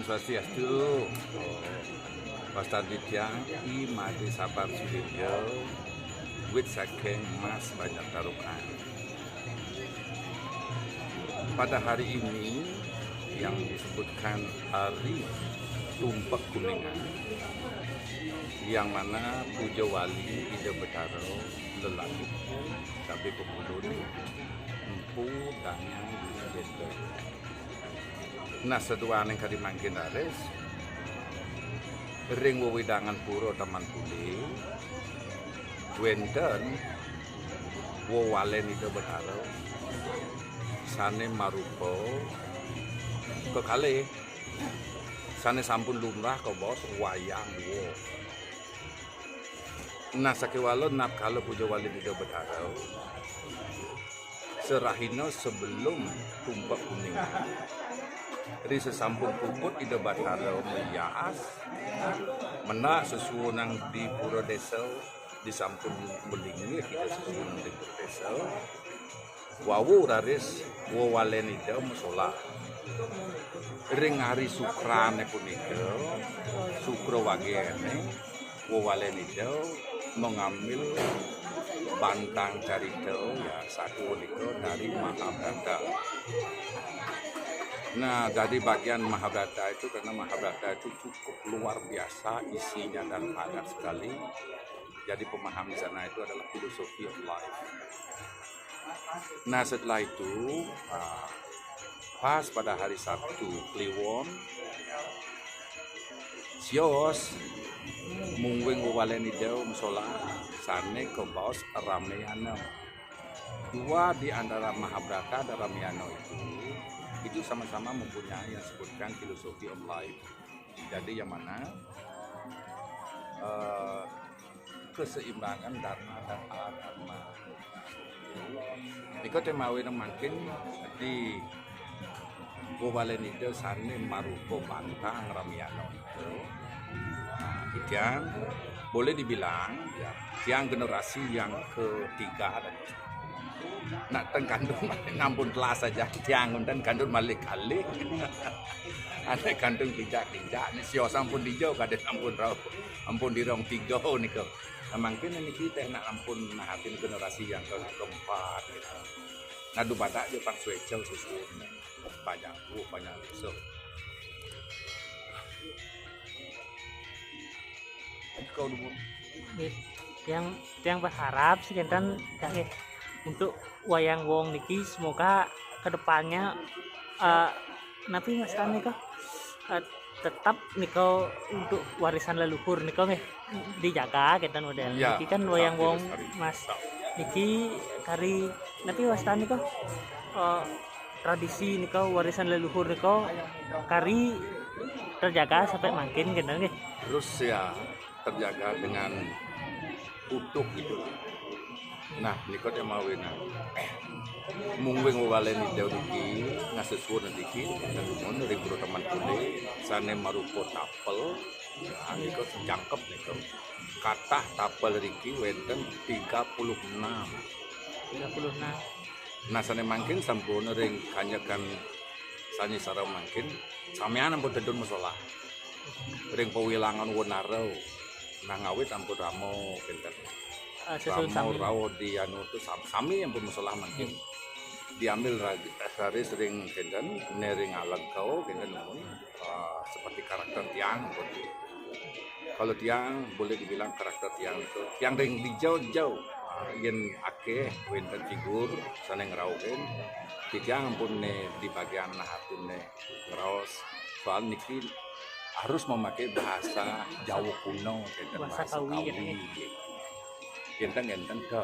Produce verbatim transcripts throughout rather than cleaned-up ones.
Swastiastu. Wastan titiang I Made Sabar Sudirjo, wit saking Mas Banjar Tarukan. Pada hari ini yang disebutkan hari Tumpek Kuningan, yang mana Puja Wali Ida Betara lelaki, tapi pemulung Empu Danyang Budi Jendel. Nah, seduaning kadi mangkin raris, ring wewidangan Pura Taman Pule, wenten wewalen Ida Betara sane marupa kekalih, sane sampun lumrah kabaos Wayang Wong. Nah, sakéwala natkala Puja Wali Ida Betara, serahina sebelum Tumpek Kuningan, ri sesampun puput Ida Betara mayas, menak sesuunan di pura desa, disampun malinggih Ida sesuunan di pura desa, wau raris wewalen Ida masolah. Ring hari Sukrane punika, Sukra wagene, wewalen Ida mengambil bantang carita, ya, satu punika dari Mahabharata. Nah, dari bagian Mahabharata itu, karena Mahabharata itu cukup luar biasa isinya dan padat sekali. Jadi pemahaman di sana itu adalah philosophy of life. Nah, setelah itu, ah, pas pada hari Sabtu Kliwon, sios mungguing wewalen Ida masolah sane kabaos Ramayana. Dua di antara Mahabharata dan Ramayana itu, itu sama-sama mempunyai yang disebutkan philosophy of life. Jadi yang mana, eh, keseimbangan dharma dan adharma. Nika temawin mangkin di wewalen Ida sane marupa bantang Ramayana itu. Nah, titiang boleh dibilang, ya, tiang generasi yang ketiga dan nak ten kantun malih nampun telas saja tiang ten kantun malih kalih. Anak kantun tinjak-tinjak ni sios ampun dijau kade ampun rauh, ampun dirong tiga nika. Nah, mangkin niki teh nak ampun nahatin generasi yang ke-, keempat gitu. Nah, dumadak je pang sueca susun. Panjang, uh, panjang susun. Kau dulu. Nggih, tiang, tiang berharap sih kenten, ya, nggih, untuk Wayang Wong niki semoga kedepannya, eh, napi wastane kah? Eh, tetap nika untuk warisan leluhur nika nggih dijaga kenten model. Ya, niki kan tetap Wayang Wong dilestari. Mas niki kari napi wastane kah? Eh, tradisi nika warisan leluhur nika kari terjaga sampai mangkin kenten nggih. Terus ya, terjaga dengan utuh gitu. Nah, nika te mawinang. Mungguing wewalen Ida niki, ngasesuwun niki, nuwun ring Guru Taman Pule, sane marupa tapel, nah, nika jangkep nika. Katah tapel riki wenten tiga puluh enam. Tiga puluh enam. Nah, sane mangkin sampun ring kanjekan sane sareng mangkin, samian ampun tedun masolah. Ring pawilangan Wonara. Nah, ngawit ampun rama kenten. Ah, sesuun rama sami. Rauh di anu tu sam-, sami ampun masolah mangkin. Diambil ragi, raris ring kenten, ne ring aleg kau kenten nuwun. Ah, seperti karakter tiang ampun. Kalau tiang boleh dibilang karakter tiang itu, tiang ring dijau-jau. Ah, yen akeh wenten figur sane ngrauhin. Titiang ampun ne di bagian nahatin ne ngraos. Soal niki harus memakai bahasa Jawa kuno, kenten bahasa Kawi, Kawi, ya, gitu. Kenten-kenten ke.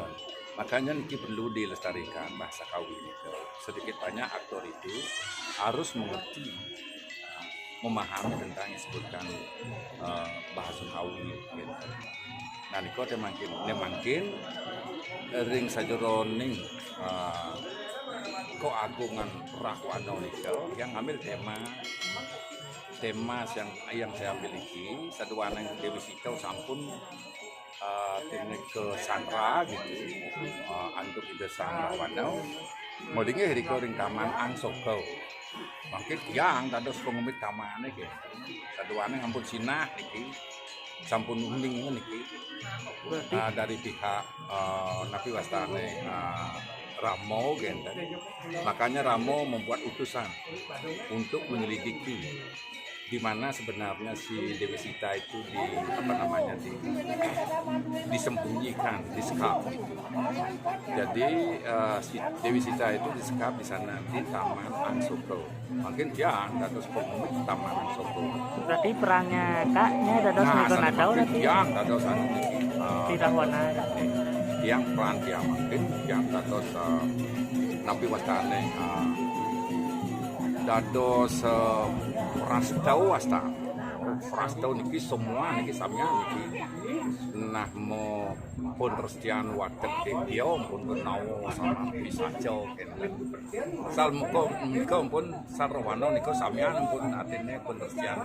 Makanya niki perlu dilestarikan bahasa Kawi niki. Sedikit banyak aktor itu harus mengerti, memahami tentang yang disebutkan, eh, bahasa Kawi, gitu. Nah, nika te mangkin, ne mangkin ring sajeroning, eh, keagungan Rahwana nika yang ngambil tema, tema yang, yang saya ambil iki, saduaning Dewi Sita sampun, eh, tine ke Sandra gitu, eh, antuk Ida Sang Rahwana. Modinge rika ring Taman Angsoka. Mangkin tiang dados pangumit tamane nggih. Saduane ampun sinah niki. Sampun uning niki. Berarti Ah, dari pihak, eh, napi wastane, eh, Rama nggih enten. Makanya Rama membuat utusan untuk menyelidiki di mana sebenarnya si Dewi Sita itu di, apa namanya, di, disembunyikan, disekap. Jadi, eh, si Dewi Sita itu disekap di sana, di Taman Angsoka. Mungkin tiang dados pangumit Taman Angsoka. Berarti perannya kaknya dados Nah, Mega sana Nadau mungkin nanti. Tiang dados anu niki, eh, Di Rahwana. Tiang peran tiang mungkin tiang dados, eh, napi wastane, eh, dados, eh, prastau wasta. Prastau niki semua niki samian niki. Nah, mo pun restian watek dia pun benawa sama pisaca kenten. Sal muka, muka pun sarwana nika samian pun artine pun restian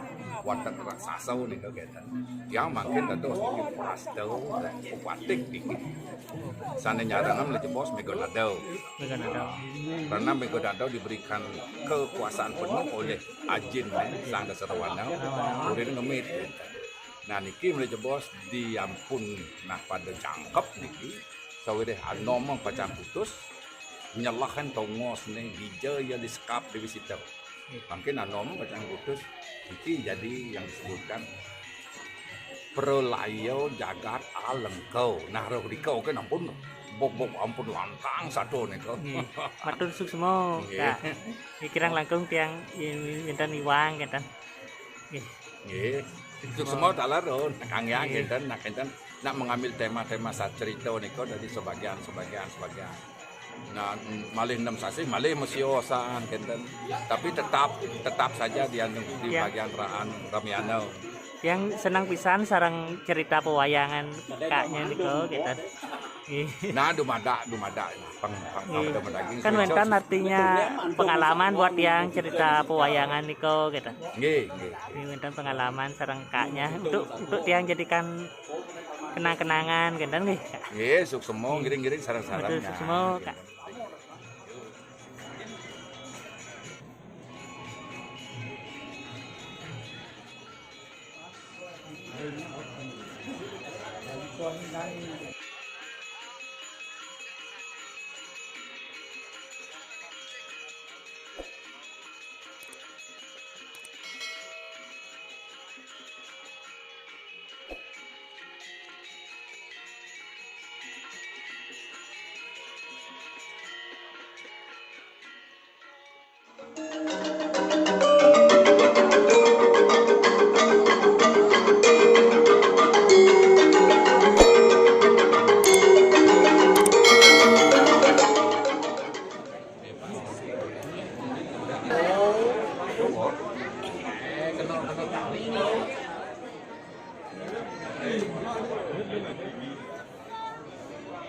watek raksasa nika kenten. Yang mungkin dados niki prastau watek niki. Sane nyarengem lejebos Mega Nadau. Mega Nadau. Karena Mega Nadau diberikan kekuasaan penuh oleh Ajin, Sang Dasarawana, urin ngemit. Nah, niki mlejebos diampun nah pada jangkep niki, sawireh anom pacang putus, nyelahan tongosne dija ya disekap Dewi Sita. Mungkin anom pacang putus, niki jadi yang disebutkan pralaya jagat alengka. Nah, roh rika kan ampun, bok-bok ampun lantang sato nika. Nggih. Matur suksma, Nggih. Kak. Niki kirang langkung tiang i-, wenten iwang kenten. Nggih. Nggih. Suksma taler, oh, Kang Yang Nggih. Kenten, nak kenten, nak mengambil tema-tema sacerita nika dari sebagian, sebagian, sebagian. Nah, malih nem sasih, malih masiosan kenten. Tapi tetap, tetap saja di anu, di Ya. bagian raan ramiana. Yang senang pisan sareng cerita pewayangan kaknya nika kenten. Nggih. Nah, dumadak, dumadak. Pang, pang, pang, Nggih. dumadak. Kan wenten artinya pengalaman buat yang cerita pewayangan nika kenten. Nggih, nggih. Nggih, wenten pengalaman sareng kaknya untuk, untuk tiang jadikan kenang-kenangan kenten nggih, Kak. Nggih, suksma ngiring-ngiring sareng-sareng. Betul, suksma, Kak.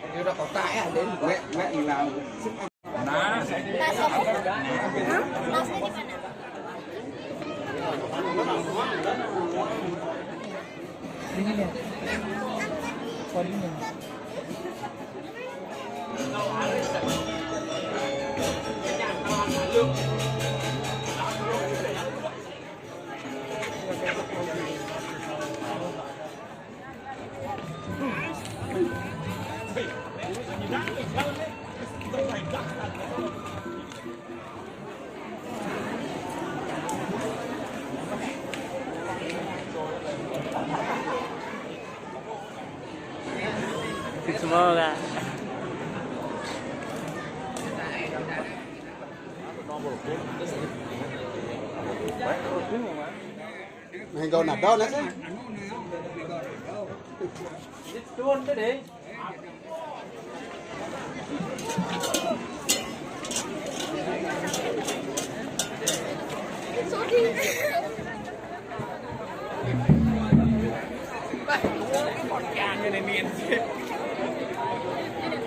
Ini udah kotak ya, Den. Mek, mek hilang. Nah, saya Tasnya di mana? Semoga. Mega Nadau nasi.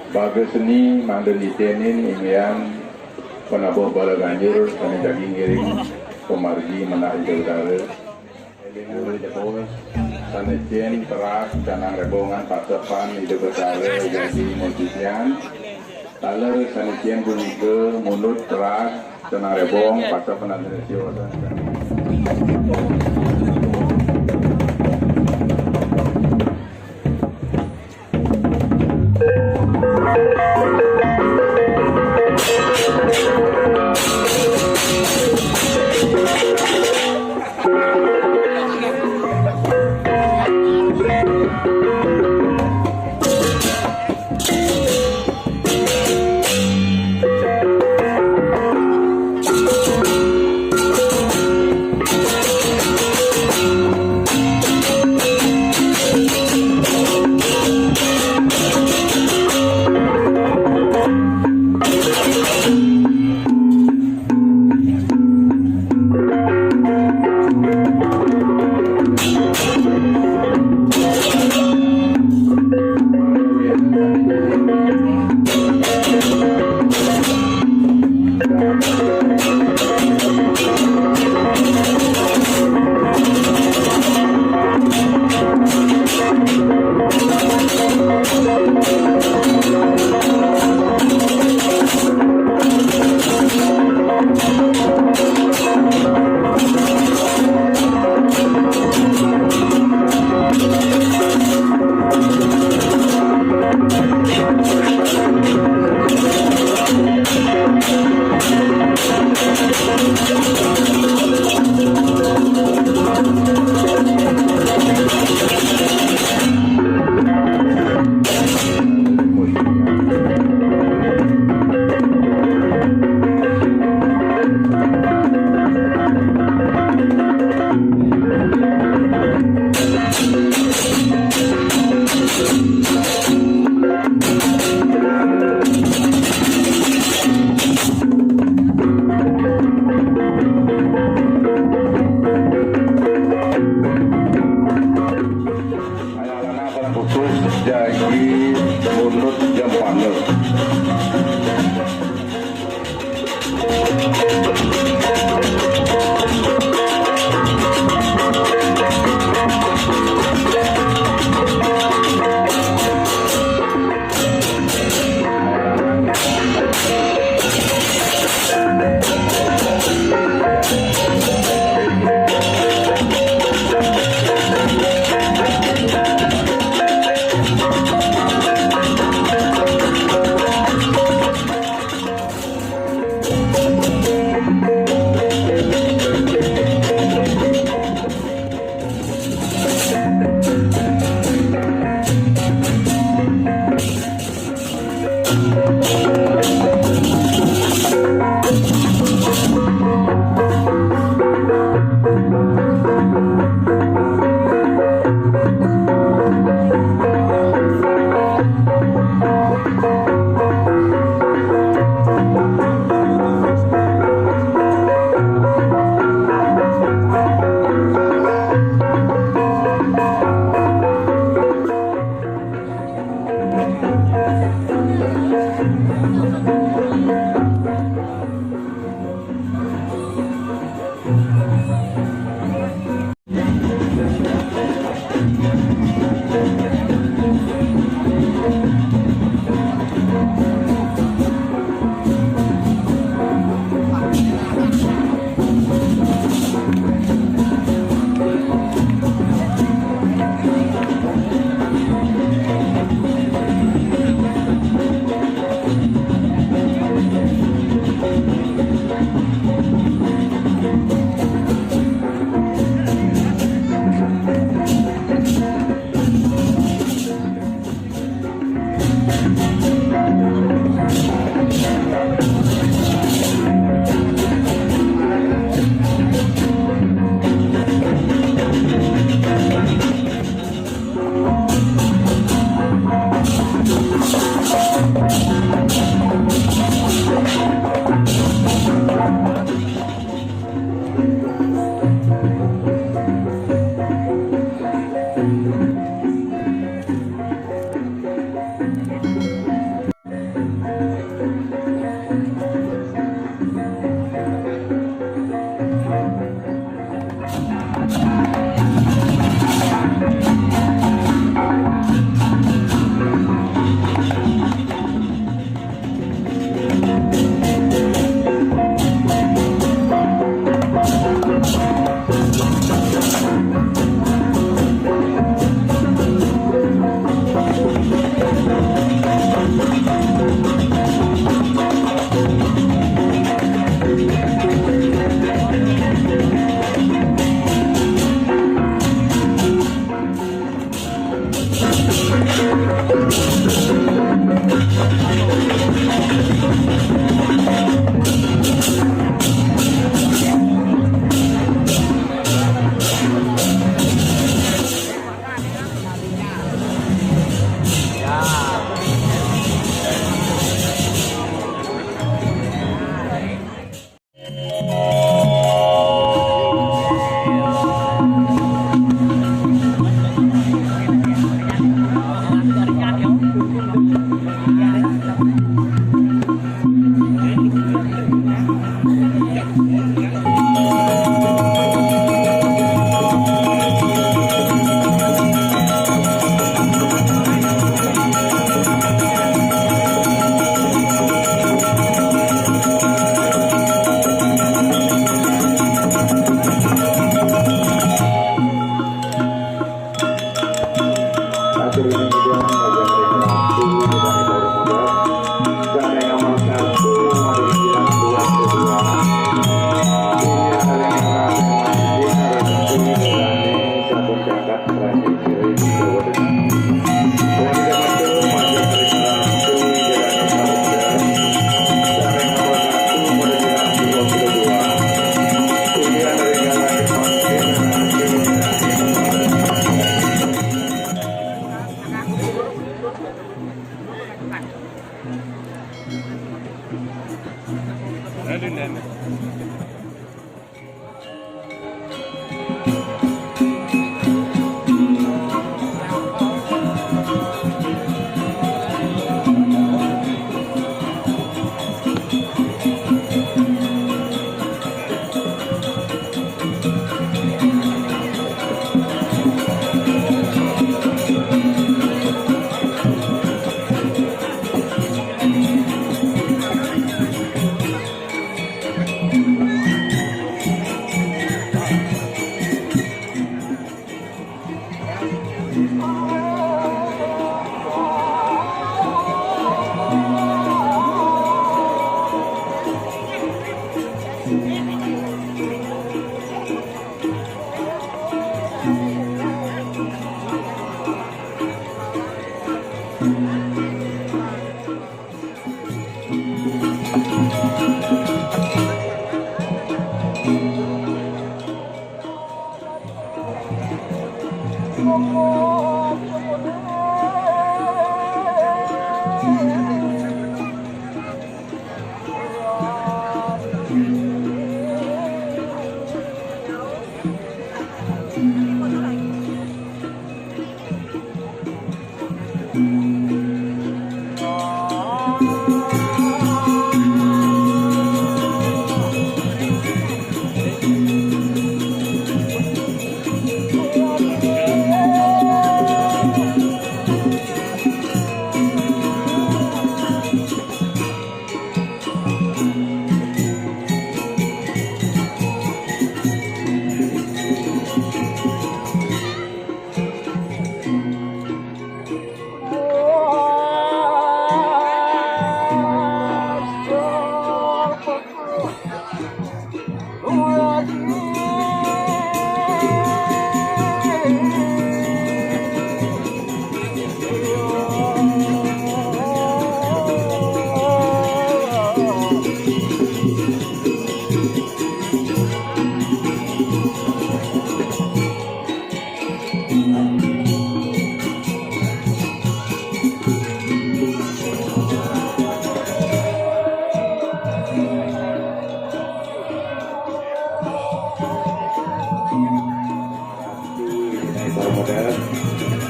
Baga seni mangda nitenin inggihan penabuh bala ganjur sane jagi ngiring pamargi menak Ida Betara. Eling uli jebos sane cen perak canang rebongan pasepan Ida Betara ugi mojikian. Taler sané kien punika Mundut, Teras, Cenah Rebong, Pasar Penantian Sio. Anak-anak khusus jagi Mundut Jempana.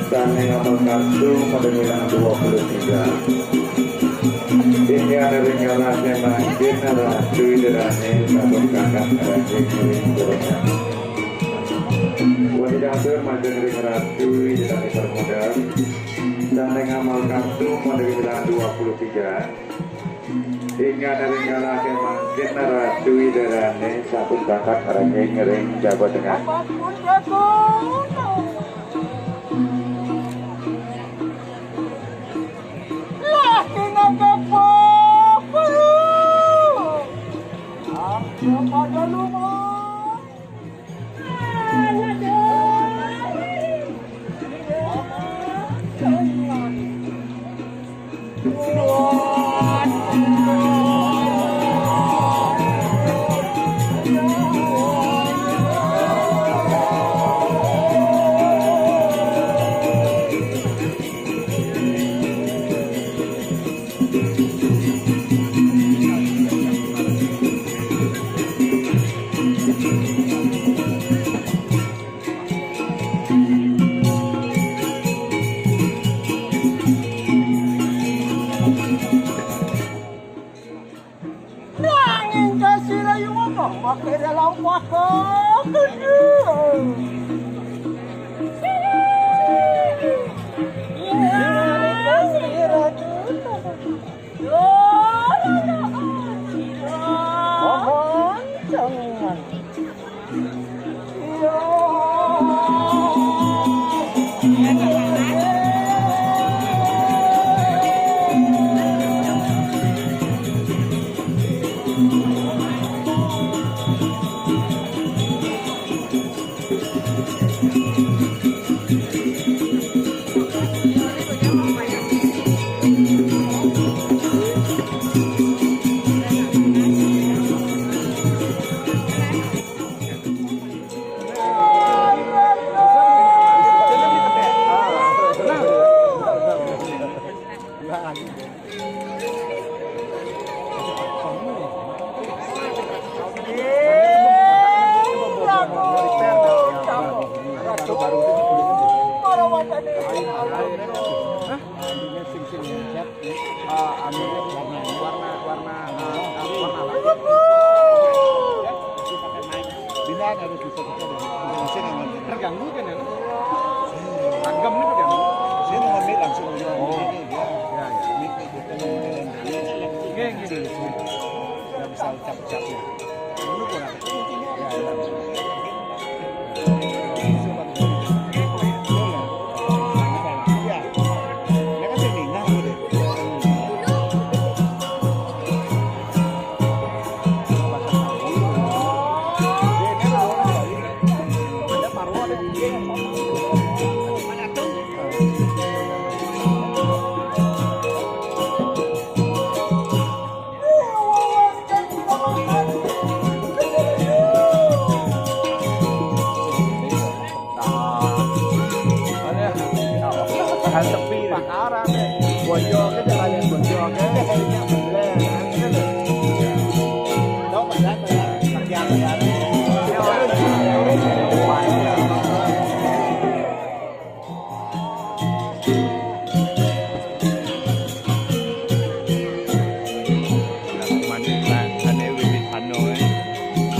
Sané ngamel kartu pada wilangan dua puluh tiga. Inggih ring galah mangkin Ratu Ida Dané sampun kakang ngrajing ring Jero Nyai. Wadi dangsur majeng ring Ratu Ida Dané Permodal. Sané ngamel kartu pada wilangan dua puluh tiga. Inggih ring galah mangkin Ratu Ida Dané sampun kakang ngrajing ring Jaba Tengah. Lah, kena kepo, perlu. Angka pada lumah. Nanging kasirayu apa? Maké dalam waktu. Mohon jangan. Terganggu kan ya? Langgam itu kan? Saya mau ngambil langsung. Oh. Ya, ya. Nggih, nggih. Nggak bisa ucap-ucap ya. Dulu kurang. Ya, ya. Ya. Ya kan saya dengar gitu. Hal sepi. Pakaran ya. Bojoke, jalanin bojoke. Manis lah, ane wiwit anu, eh.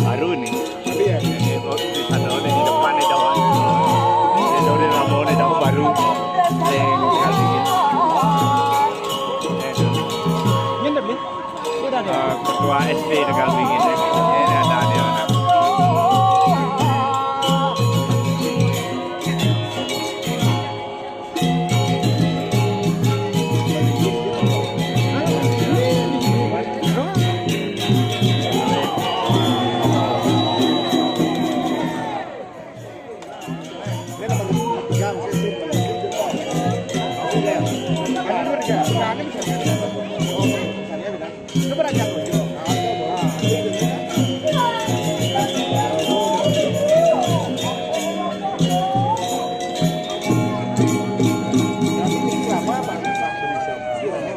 Baru nih. Iya. Ini, oh, di sana, oh, di depan nih, Dok. Ini, Dok, ini Ramon, ini, Dok, baru. Yang kali ini. Eh, Dok. Ini udah, Dok? Udah, Dok. Eh, ketua S D tegal dingin, ya. Ini ada, ada, ada.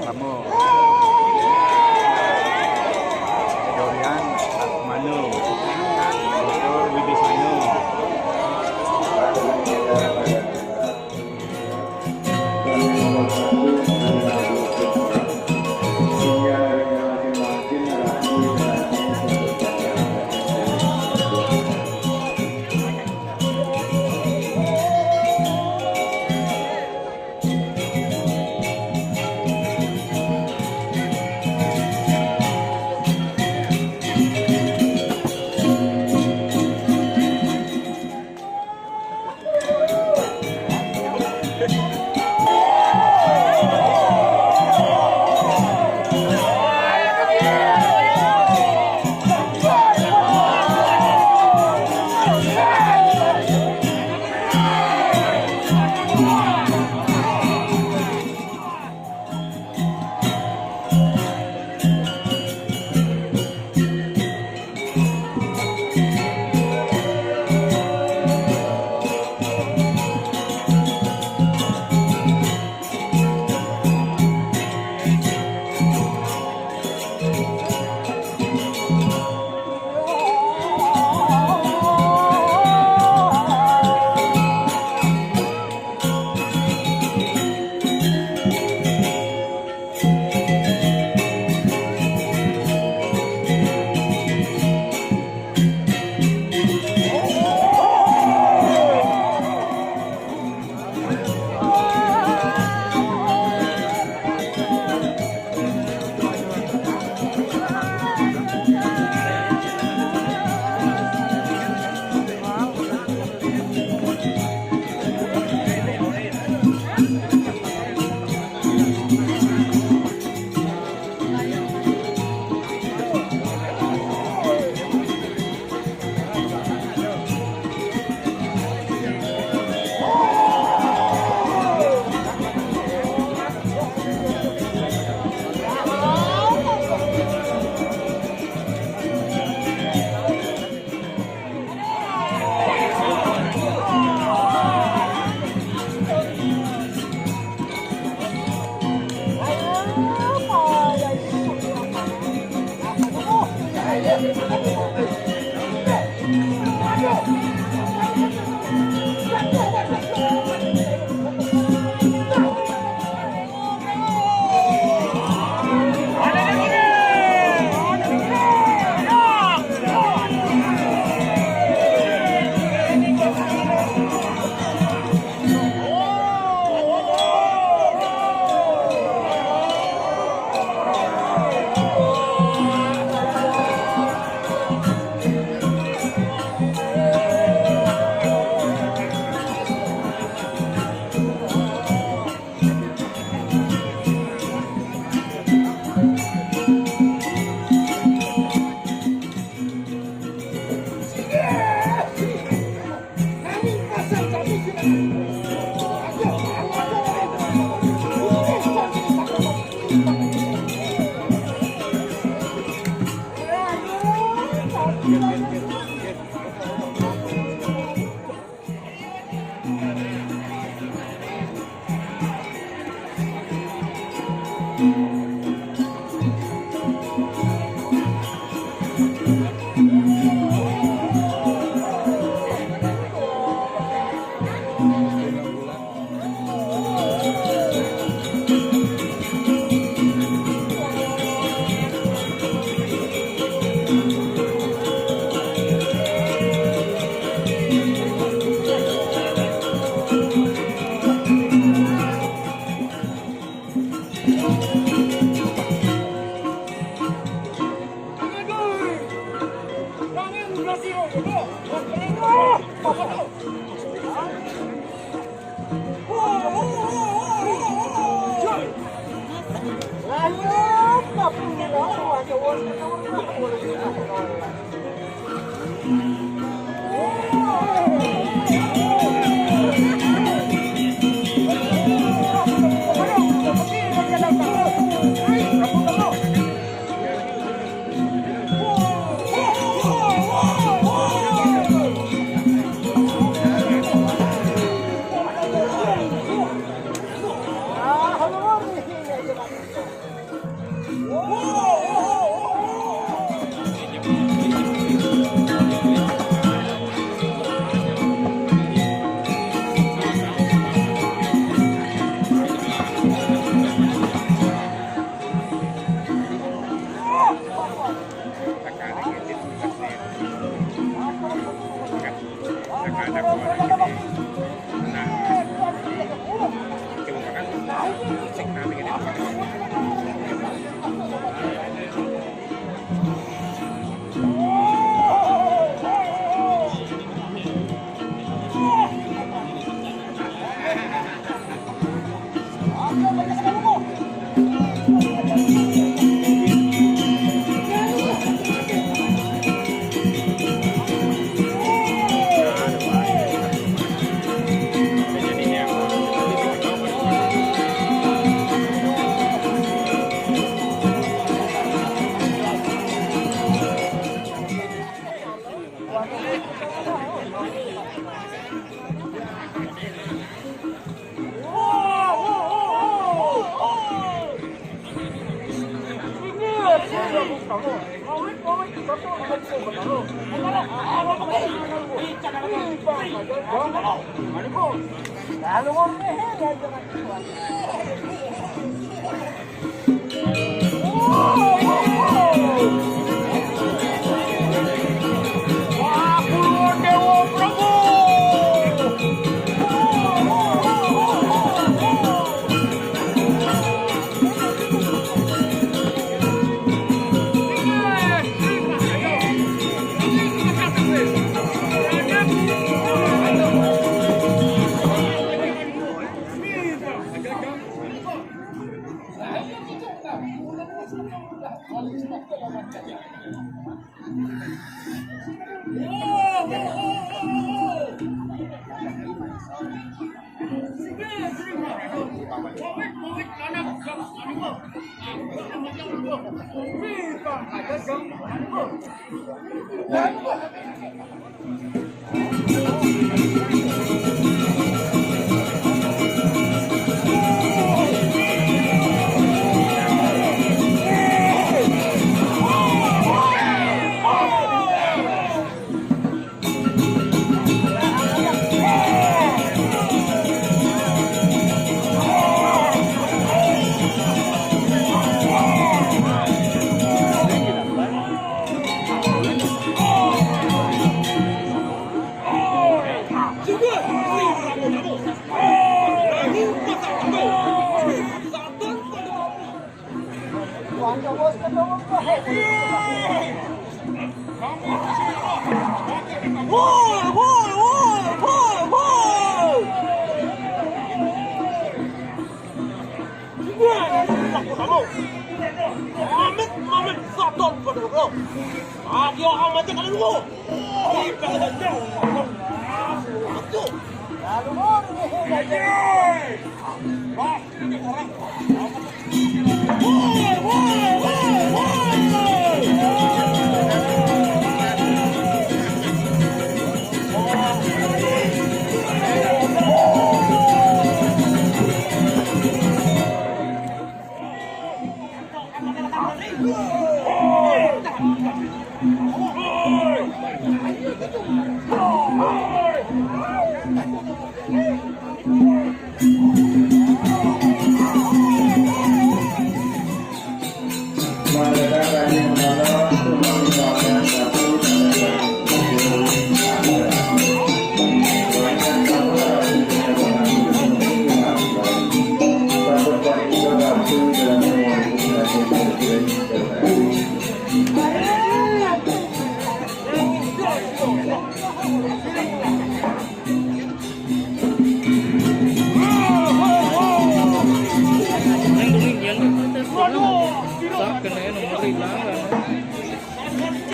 Kamu. Dorian Manu. Doktor Widi Manu.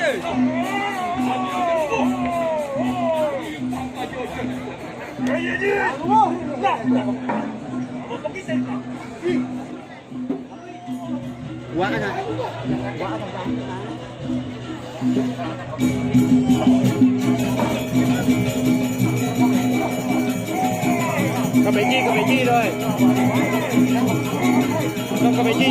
Cà phê chi, cà phê chi rồi. Không, cà phê chi.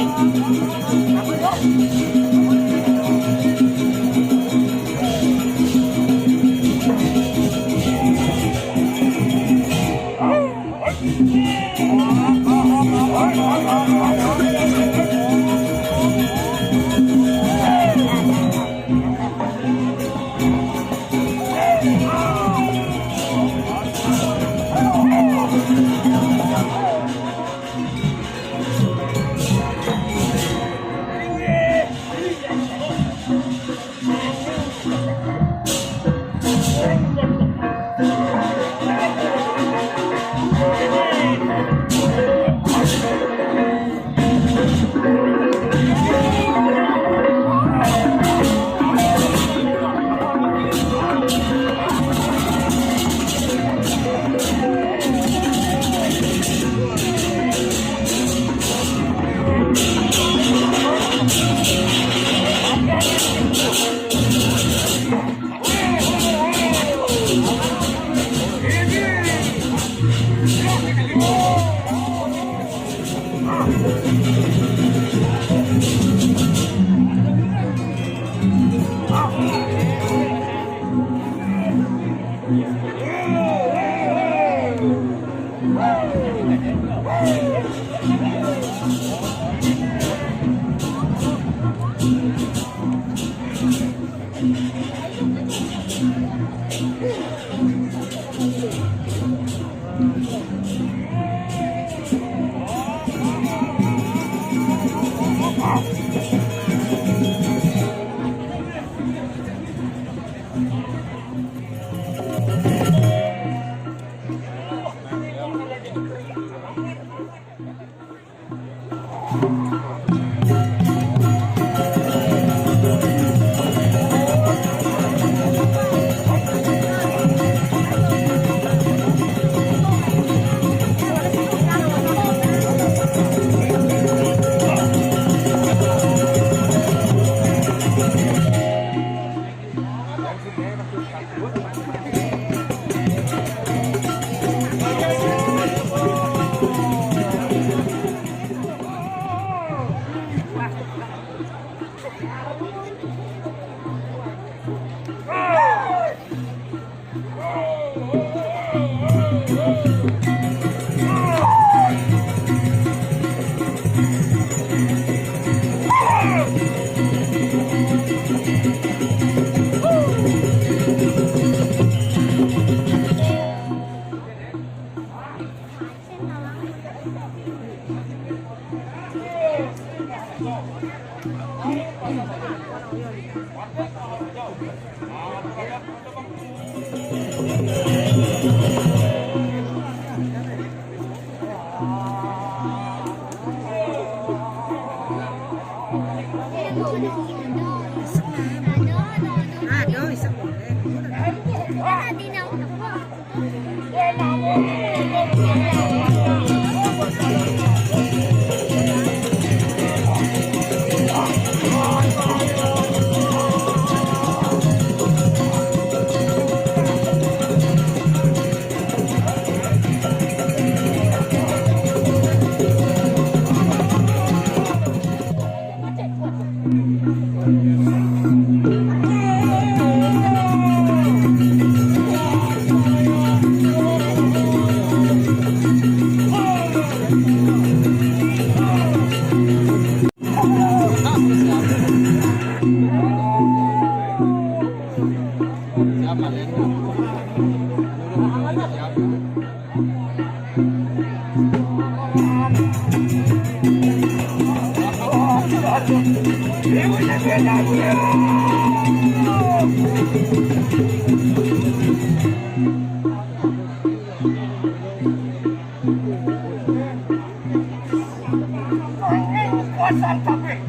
Kuasa kabeh.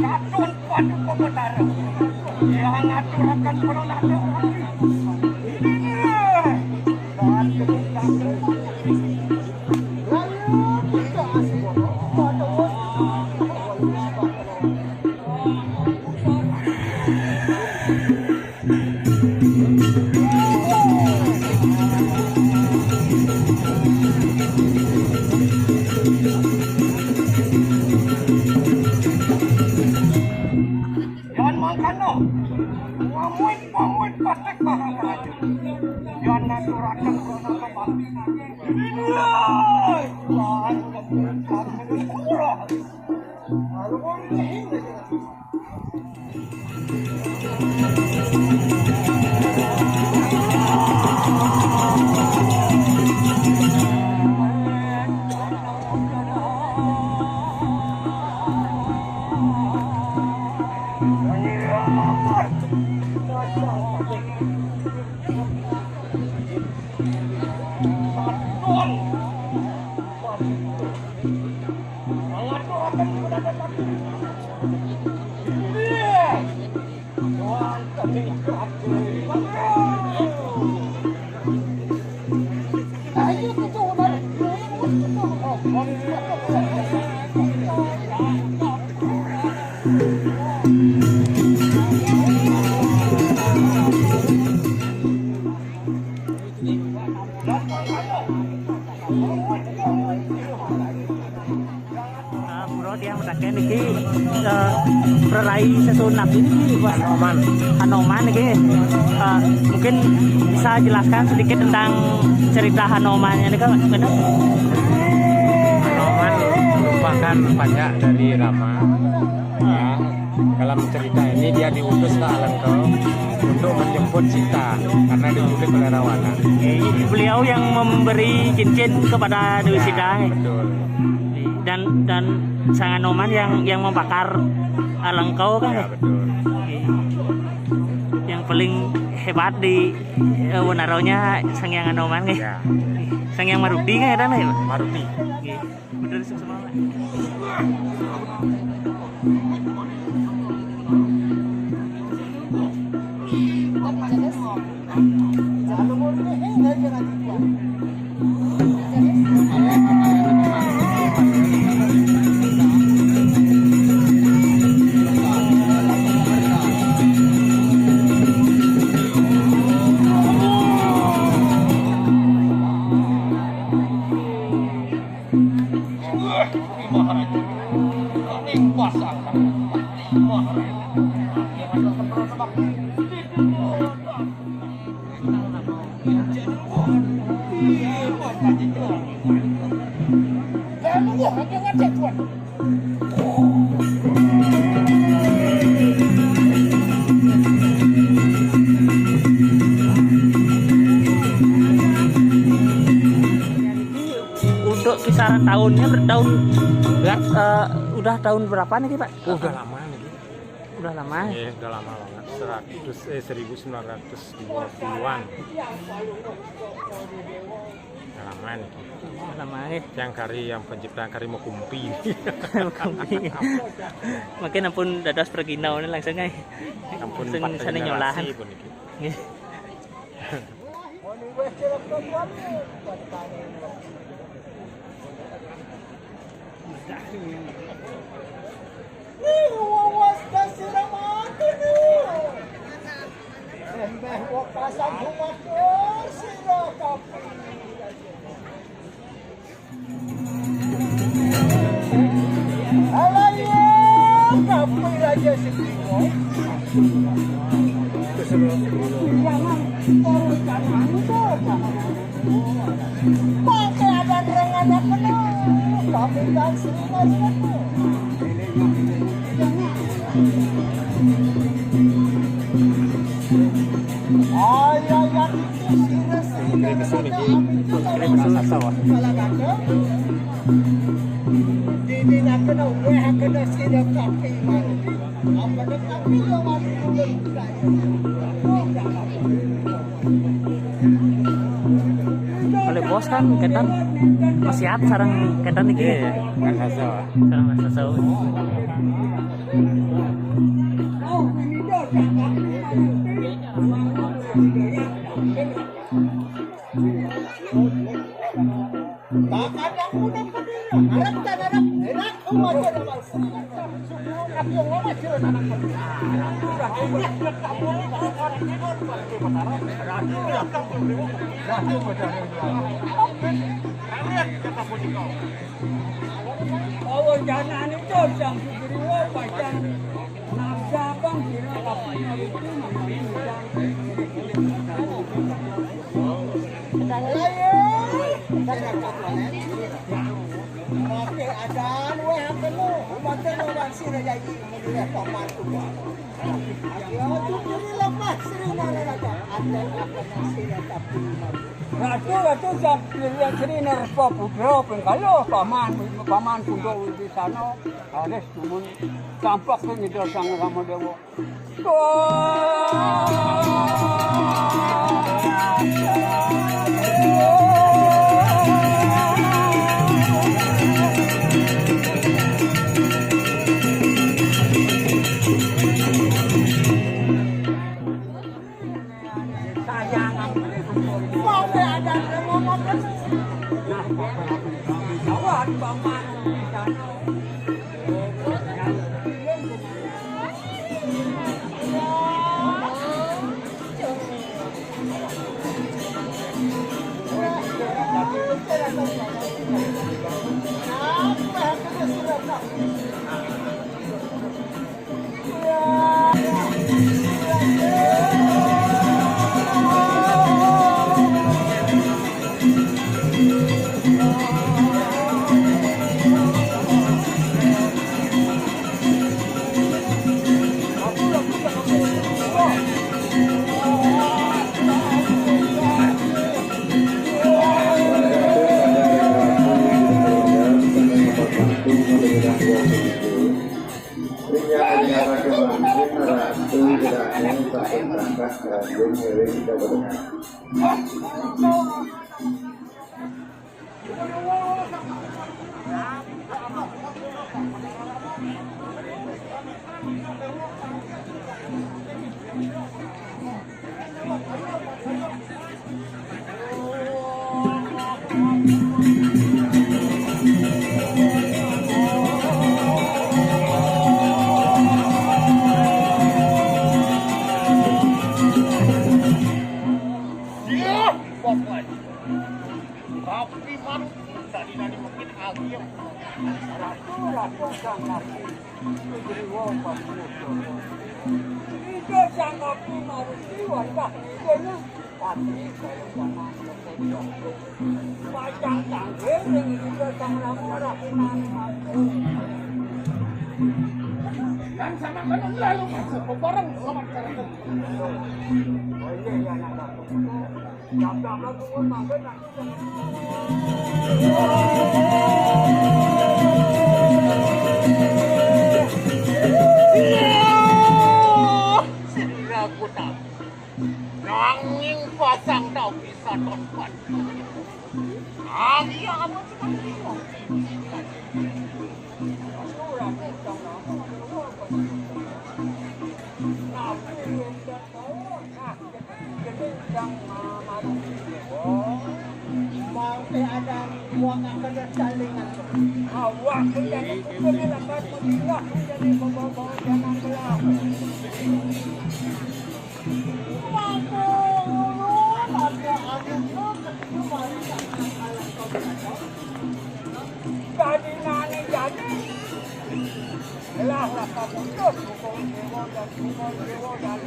Katun padu pemetaran. Yang ngaturaken perolahraga. Yan mangkana, pamuit-pamuit patek maharaja. Yan naturaken kono kembali. Iya, Tuhan, kembali. Eh, Bro, yang mendaki niki, eh, rerai sesuun napi niki, Pak? Hanoman. Hanoman niki. Eh, mungkin bisa jelaskan sedikit tentang cerita Hanomannya niki, Pak? Hanoman merupakan pajak dari Rama. Ya, dalam cerita ini dia diutus ke Alengka untuk menjemput Sita karena diculik oleh Rawana. Oke, beliau yang memberi cincin kepada Dewi Sita. Ya, betul. Dan, dan Sang Anoman yang, yang membakar Alengka kan? Ya, betul. Oke. Yang paling hebat di, eh, Wenaraunya Sang Yang Anoman kan? Ya. Sang Yang Maruti kan ya, Dan, ya? Maruti. Oke. Bener, sama-sama. Untuk kisaran tahunnya, bertahun, ya, eh, udah tahun berapa nih, Pak? Udah lama nih. Udah lama. Iya, udah lama banget. Seratus, eh, seribu sembilan ratus dua puluhan. Udah lama nih. Udah lama, eh. Yang kari, yang penciptaan kari mau kumpi. Kumpi. Mungkin ampun dados perginau ini langsung, eh. Ampun langsung empat sana generasi nyolahan. Pun iki. Nggih. Alah, iya, kabeh raja sing bingung. Pakai ada dengan apa no? Kami kan semua semua. Ayah yang itu sini sini. Krim sini, krim sini. Didinaken weh kena sida kapiman. Apa kapiman? Oleh bos kan ketan masih sareng ketan iki. Iya, iya. Kan rasa. Sareng rasa. Oh, ini dah. Kawencanane Sang Sugriwa pacang nabsabang sira kaping itu. Ayo, oke, adaan weh, ampun lu. Umatnya orang sira jadi menilai paman tuh. Ayo, tuh, tuh, lepas, Sri Nararaja. Ada apa, Sri Nararaja? Ratu, Ratu, Sri, Sri Nararaja Putra, pengkalo, paman, paman, Kundo Wibisana, harus cuman tampak ke ngidal Sang Rama Dewa. Sayang, sampai ada yang ngomong kan? Nah, kawan, paman, di sana. Iya, Bapak. Tapi manut tadi nani mungkin agem. Ratu, ratu, sang ratu. Ida sang ratu maruti, wajah idanya. Tapi kalau zaman pacang tanggir, yang ida sang ratu, ratu nani mati. Dan sama kan lalu masuk ke barang sama cara. Oh iya, iya, anak ratu. Yang sama turun mampir, nanging pasang tau bisa tonton. Nanging apa sih? Mangke ada muang akan salingan. Awak menjadi kuda lambat mengingat menjadi bawa-bawa jangan belah. Mangke ulun ada anak ketiga mari anak alam kau. Jadi nani jadi? Lah, lah, kaputus, pukul dewa dan pukul dewa dan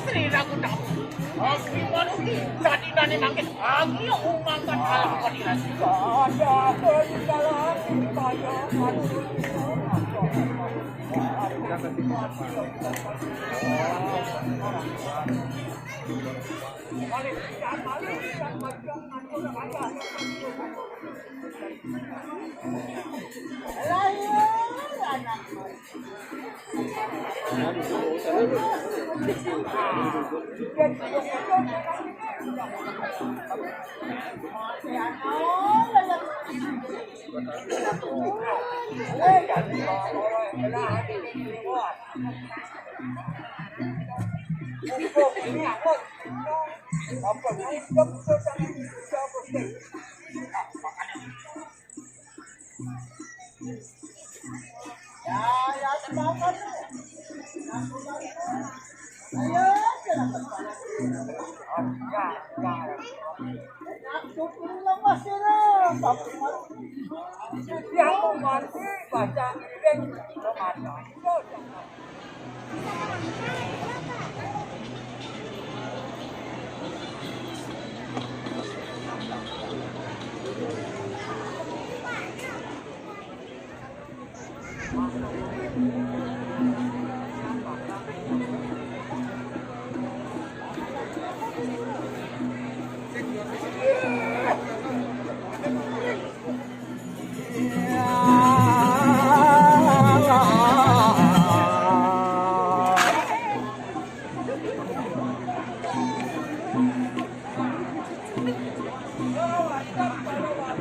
Sri Ragu tahu. Agni manuti, tadi nani mangkin agni umangkan alam kadiran. Ada apa di dalam kaya manusia?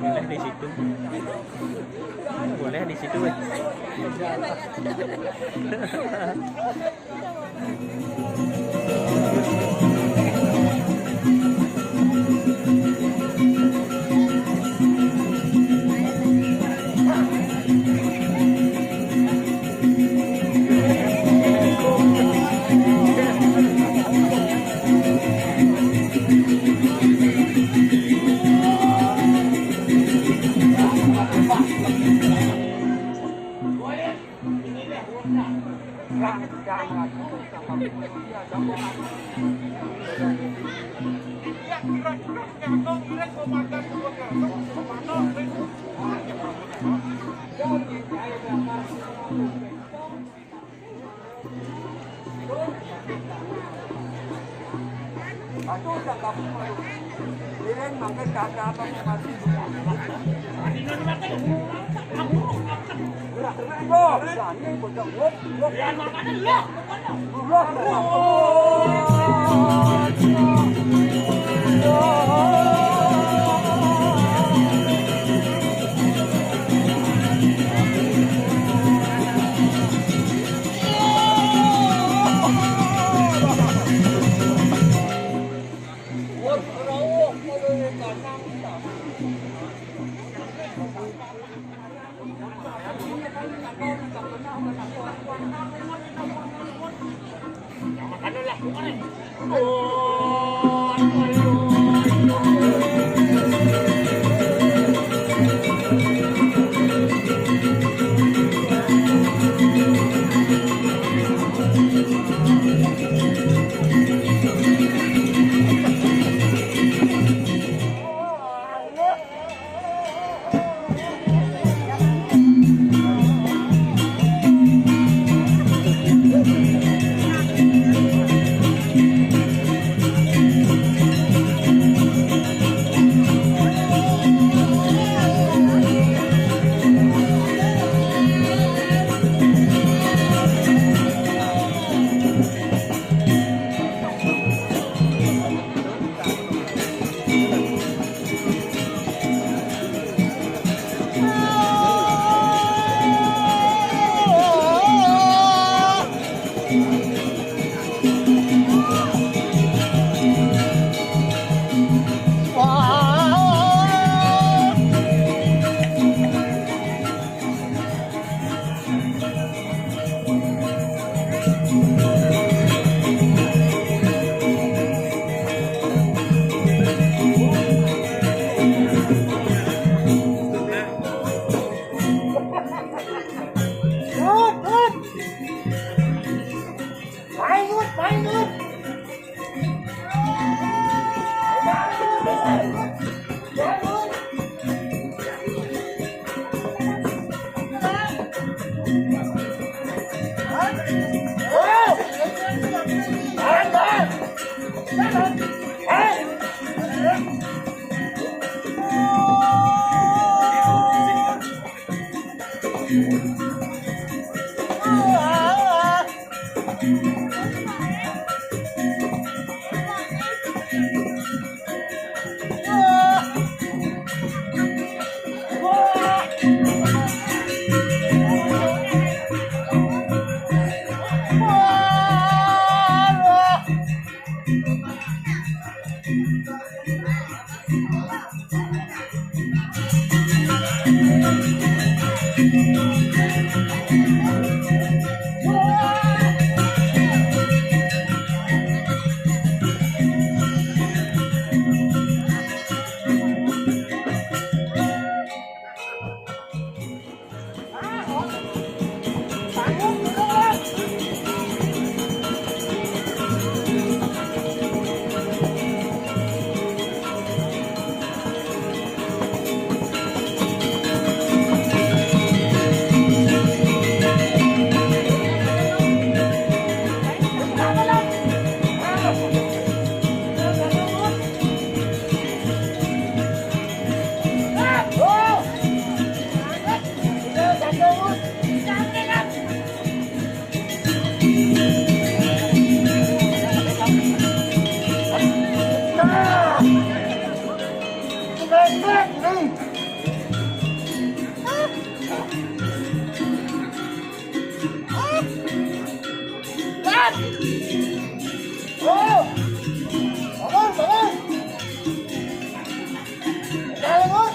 Boleh di situ. Boleh di situ, weh. Brengsek nih. Mat! Oh! Bangun, bangun! Bangun!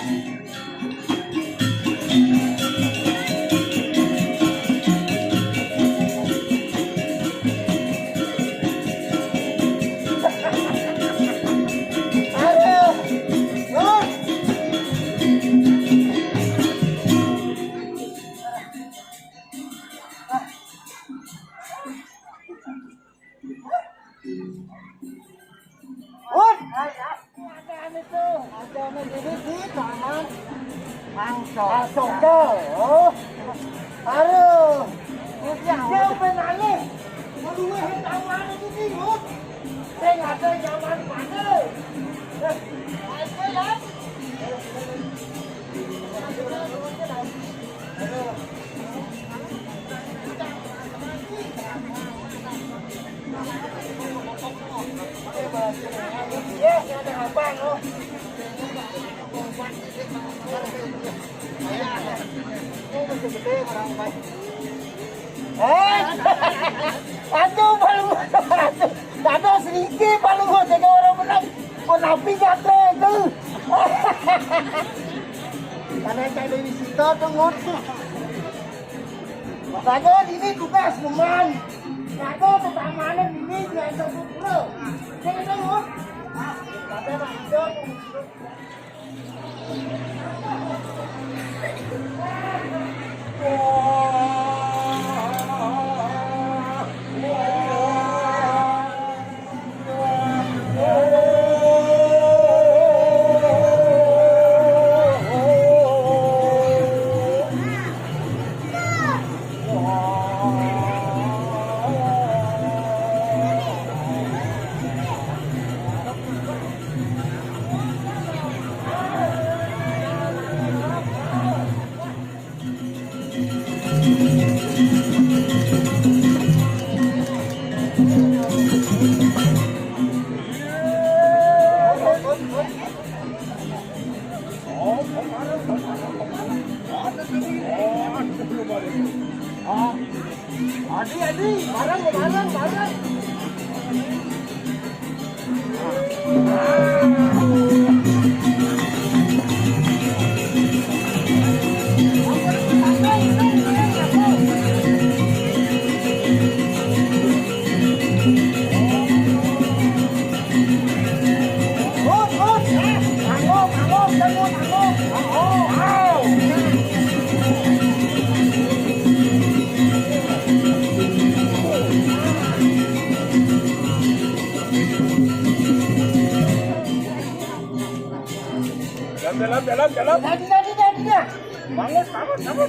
Aduh! Bangun! Bun, ada ane tuh, ada ane diri di taman Angsol. Asoka, oh. Aduh, dia penalih. Aduh, taman itu bingung. Saya nggak ada zaman mana. Eh, apa ya? Eh, aduh, malu. Aduh, sedikit malu gua jaga orang menang. Kau napi kata itu? Karena cari di situ tuh, Ngut. Makanya ini tugas, teman. Kata pertamanan ini biasa tuh, bro. Saya tahu. Kata Pak Ijo tuh. Adi, Adi, bareng, bareng, bareng. Dalam, dalam, dalam, dalam. Tadi, tadi, tadi, dah. Bangun, bangun, bangun.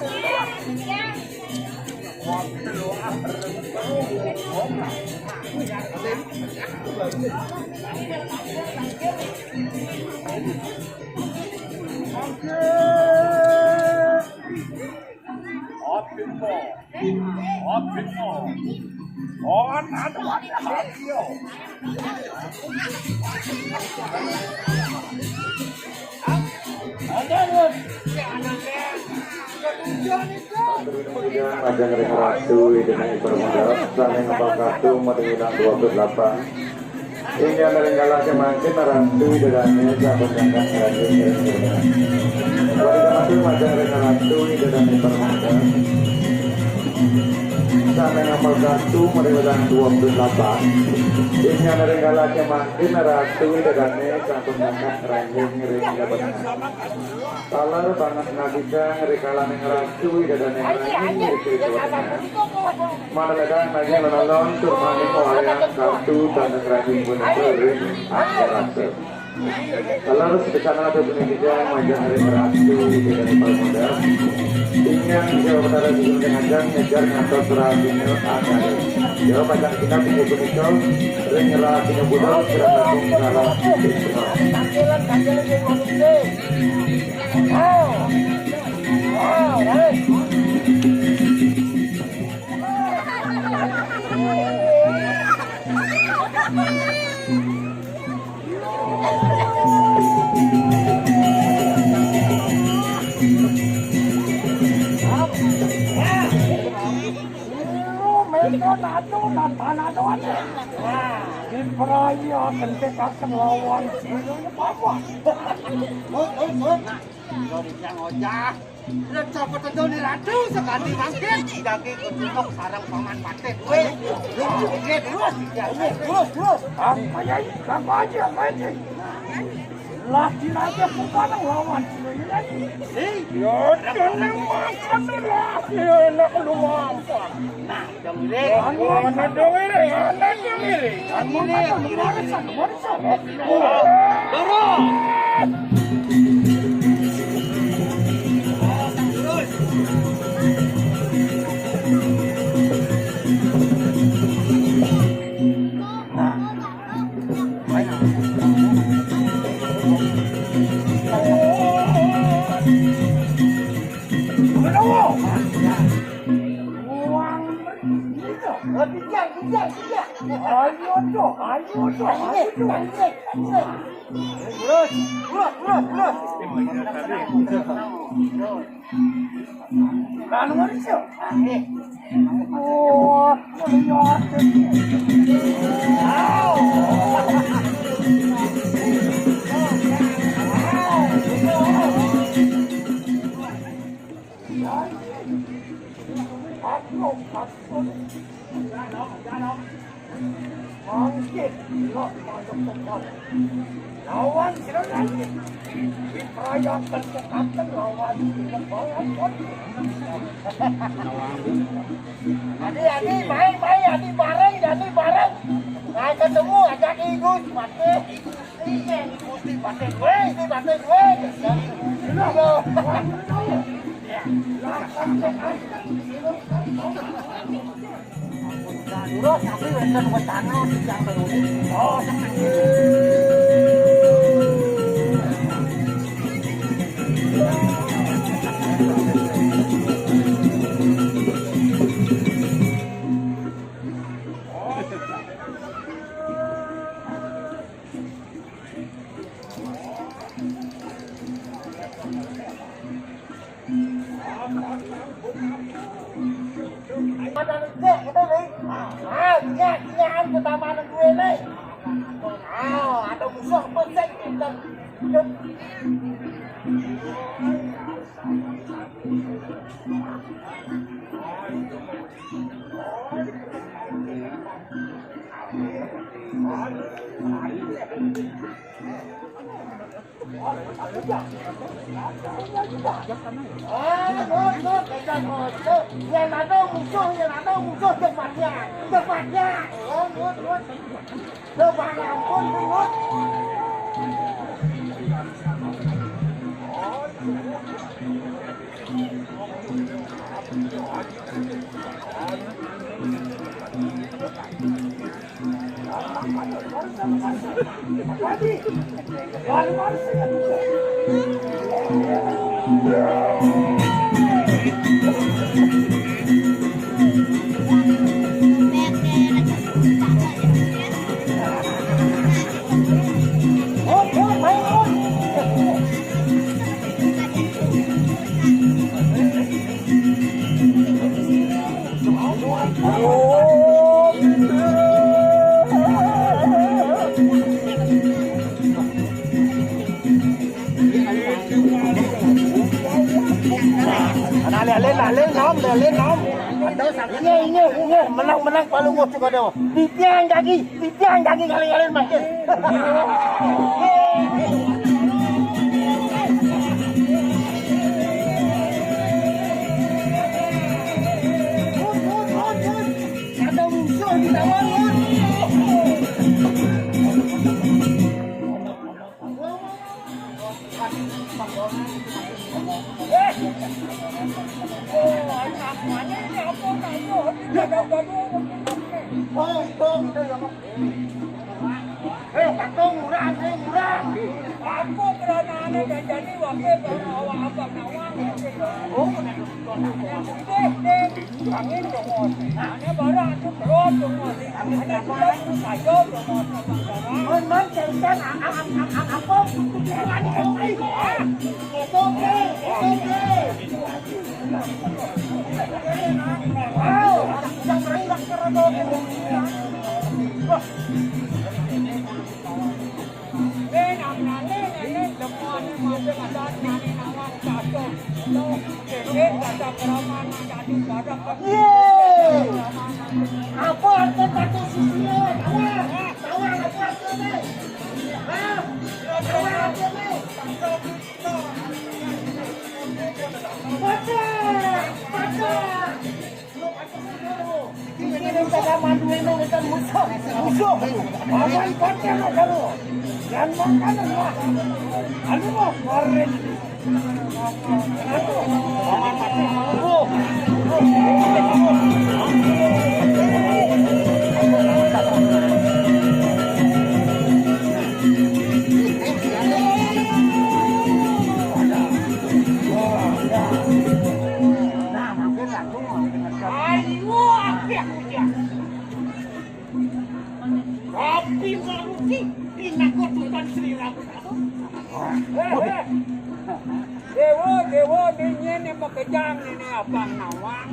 Majang ring ratu, ida dané permodal, sané ngempal kartu, modal ilang dua puluh delapan. Inggih ring galah kemangkin ratu, ida dané sampun kakang raja. Pada kemangkin majang ring ratu, ida dané permodal. Sané ngempal kartu, modal ilang dua puluh delapan. Inggih ring galah kemangkin ratu, ida dané sampun kakang raja. Taler banget ngabikang rikalaning ratu ida dané ngrangin ring Jawa Tengah. Manalegang naging alon-alon tur maning wayang kartu tandang rangin punika ring Angkarasa. Taler sepisanan atur punika majeng ring ratu ida dané permodal. Ingkang Jawa Betara dipun kengajang ngejar ngantos rahina angkara. Jawa pacang kinab inggih punika ring rahina budal kirang langkung kalah. Meraya kentek akan lawan sira, Bapak. Mut, mut, mut. Nah, sira ning ojah. Nek sapa tedone ratu sekali mangkin, daging kucingok sareng paman paten. Weh, lu pikir terus. Ya, terus, terus. Apa ya? Apa aja, apa aja? Lah, dinaja bukan lawan sira ini. Sih? Ya, tenang makan lah. Ya, enak lu mampang. Nah, Dong Willy. Anu, anu, dong Willy, anu, dong Willy. Anu, anu, warisan, warisan. Turun. Ayo, dong, ayo, dong, ayo, dong. Terus, terus, terus, terus. Anu, Mauricio. Wah, lihat. Bangkit, ilah pada tempat. Lawan sira lagi. Diperayakkan kekatan lawan sira. Adi, adi, main, main, adi bareng, adi bareng. Nah, ketemu aja Igus, mati. Gusti mati gue, Gusti mati gue. Iya. Terus tapi wonten wetana tiang terus. Oh, Ada nek, kita nih. Ah, iya, iya, pertama nek gue nih. Ah, ada musuh apa sih kita? Yen ana musuh, yen ana musuh, cepatnya, cepatnya. Cepatnya ampun, Ngut. Nah, lelin, lelin, nom, lelin, nom. Ini, ini, ini, menang, menang, paling ngocok ada. Titiang kaki, titiang kaki, kali-kali makin. Ada musuh di lawan, Wan. Eh, patung murah, eh, murah. Aku kerana anak janjani wakil bawa awak abang nawang. Oh, angin dong. Ane barang tu terus dong. Ane juga tu sayur dong. Man, man, carikan a-, a-, a-, a-, a-, apa? Bukan itu. Itu, itu. Wow, yang rendah kerana. Wah. Yeay. Apa arti batu sisinya? Tawa, tawa apa artinya? Hah? Tawa artinya? Baca, baca. Ini kita mandu ini kita musuh, musuh. Aman pakai lo kamu. Yang makan lah. Anu mah kemarin. Ayo, apa yang hujan? Tapi manusia, pinako tutan Sri Rabu. Dewa, dewa, ini nih makejang ini abang nawang.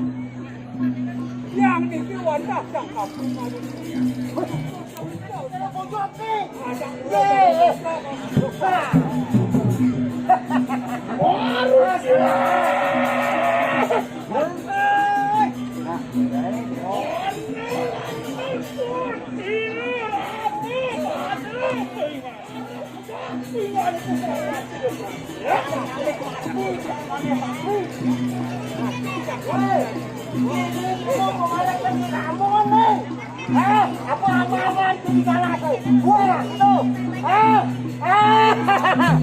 Yang niki wadah sang kapung malu. Hah? Apa, apa, apa itu di sana tuh? Wah, itu. Hah? Ah.